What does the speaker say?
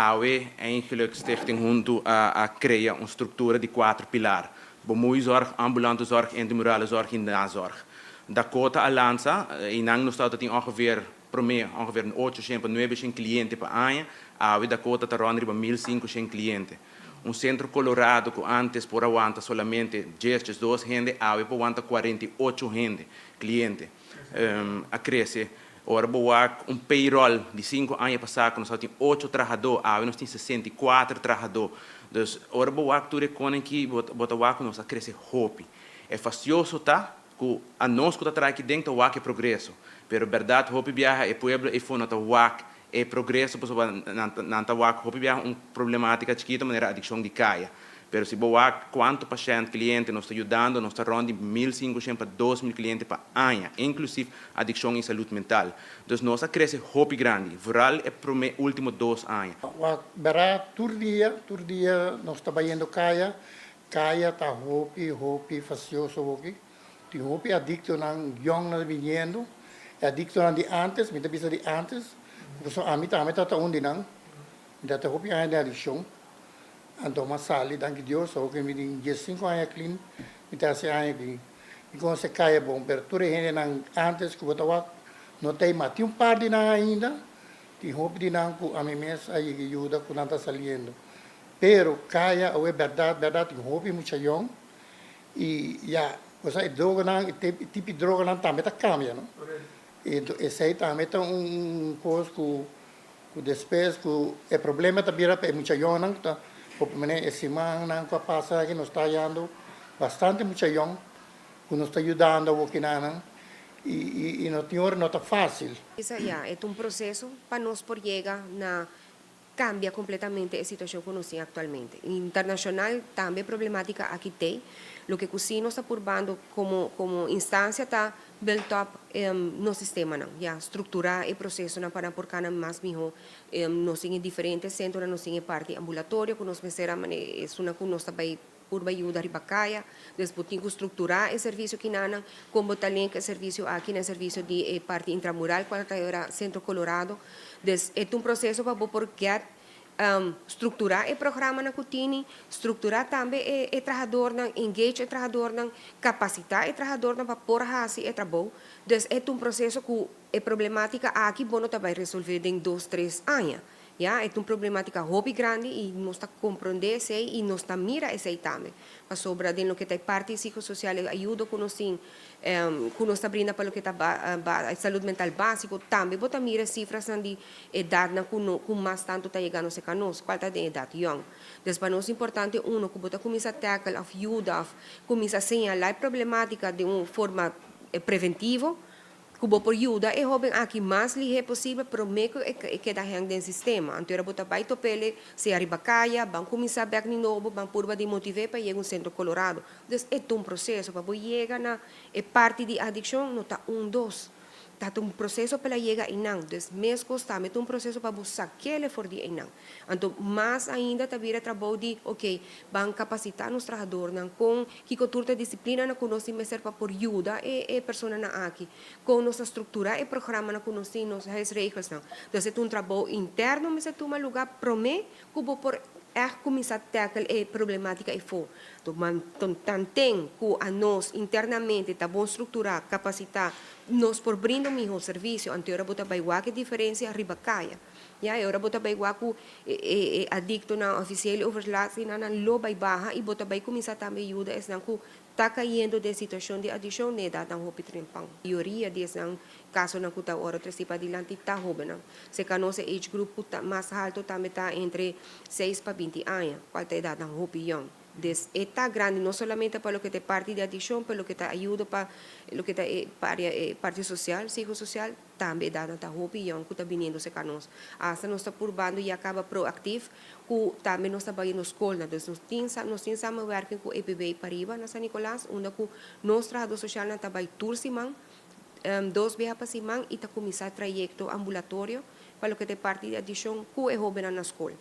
Awe, eigenlijk Stichting Huntu a crea un structura di cuater pilar: bemoeizorg, ambulante zorg, intramurale zorg y nazorg. Dakota a lansa, y nan nos tin ongeveer prome ongeveer 800 900 cliente pa aña. Awe Dakota ta rond riba 1500 cliente. Un Centro Colorado cu antes por a wanta solamente 10, 2 hende, awe por wanta 48 hende, cliente. A crece. Ora bo wak un payroll di 5 aña pasa, cu nos tin 8 trahado, awe nos tin 64 trahado. Dus ora bo wak tur e cosnan aki, bo ta wak nos a crece hopi. E fastioso ta cu anos cu ta traha aki den ta wak e progreso. Pero berdad, hopi biaha e pueblo eyfo no ta wak e progreso, pasobra nan ta wak hopi biaha un problematica chikito manera adiccion di caya. Pero si bo wak cuanto pashent, cliente nos ta yudando, nos ta rond di 1500 pa 2000 cliente pa aña, inclusive adiccion y salud mental. Dus nos a crece hopi grandi, vooral e prome ultimo 2 aña. Bera tur dia nos ta bayendo caya, caya ta hopi, hopi fastioso hopi. Tin hopi adictonan jong na biniendo, adictonan di antes, mi ta bisa di antes, pasobra ami tambe ta un di nan, mi ta hopi aña di adiccion. Anto m'a sali, danki Dios, cu mi tin 15 aña clean, mi ta aña clean. Y con se caya bon, pero tur hendenan antes cu bo ta wak, no tin mas. Tin un par di nan ainda, tin hopi di nan cu ami mes a yuda cu nan ta saliendo. Pero caya, e berdad, berdad, tin hopi mucha jong, y ya, osea, e droganan, tipo di droganan tambe ta cambia, no? Y esey tambe ta un cos cu despues cu e problema ta bira pa mucha jong, ta, por e simannan cu a pasa cu nos ta hayando bastante mucha jong, cu nos ta yudando aki nan, y no tin no ta facil. Esey ya ta un proceso pa nos por yega na cambia completamente e situacion cu nos tin actualmente. Internacional tambe problematica aki tin, loke cu nos ta purbando como instancia ta build up nos sistemanan, ya structura e procesonan pa por cana mas miho. Nos tin diferente centro, nos tin parti ambulatorio, cu nos mester e una cu nos tambe por yuda riba caya, despues tin cu structura e servicio aki nan, como tambe e servicio aki na servicio di parti intramural, cual ta Centro Colorado. Dus e un proceso pa por get structura e programanan cu tin, structura tambe e trahadornan, engage e trahadornan, capacita e trahadornan pa por haci e trabou. Dus e un proceso cu e problematica aki bo no ta bay resolve den 2, 3 aña. Ja, e un problematica hopi grandi y nos ta comprende esey y nos ta mira esey tambe. Pasobra den loke ta parti psicosocial, ayudo cu nos tin, cu nos ta brinda pa loke ta salud mental basico, tambe bo ta mira cifranan di edad na cu, no, cu mas tanto ta yegando cerca nos, cual ta di edad young. Dus pa nos importante uno, cu bo ta cuminsa tackle of yuda, of cuminsa señala e problematica di un forma preventivo, cu bo por yuda e hoben aki mas lihe posibel, prome cu e keda hang den sistema. Anto ora bo ta bay top'ele sea riba caya, ban cuminsa bek di nobo, ban purba di motiva pa yega un Centro Colorado. Dus e un proceso pa yega na e parti di adiccion, no ta un, dos. Ta un proceso pa yega eynan. Dus mescos tambe un proceso pa sac'ele for di eynan. Anto, mas ainda ta bira trabou di, ok, ban capacita nos trahadornan cu kico tur disciplinanan cu nos mester pa por yuda e personanan aki. Cu nos structura e programanan cu nos tin, nos huisregelsnan. Dus e un trabou interno mester tuma luga prome cu bo por echt cuminsa tackle e problematica eyfo. Anto, tanten cu anos internamente ta bon structura, capacita, nos por brinda un miho servicio, anto ora bo ta bay wak e diferencia riba caya. Ja, y ora bo ta bay wak cu e adictonan officieel overlast nan lo bay baha y bo ta bay cuminsa tambe yuda esnan cu ta cayendo den situacion di adiccion na edad nan hopi trempan. Mayoria di esnan casonan cu ta ora treci padilanti ta hobennan. Cerca nos age group cu ta mas halto tambe ta entre 6 pa 20 aña, cual ta edad nan hopi young. Dus ta grandi no solamente pa loke ta parti di adiccion, pa loke ta ayuda pa loke ta parti social, psicosocial, tambe edad ta hopi young cu ta biniendo cerca nos. Hasta nos ta purbando y a caba proactief cu tambe nos ta bayendo scol na. Dus nos tin samenwerking cu EPB pariba na San Nicolas, unda cu nos trahado social nan ta bay tur siman, dos biaha pa siman, y ta cuminsa trayecto ambulatorio pa loke ta parti di adiccion cu e hobennan na scol.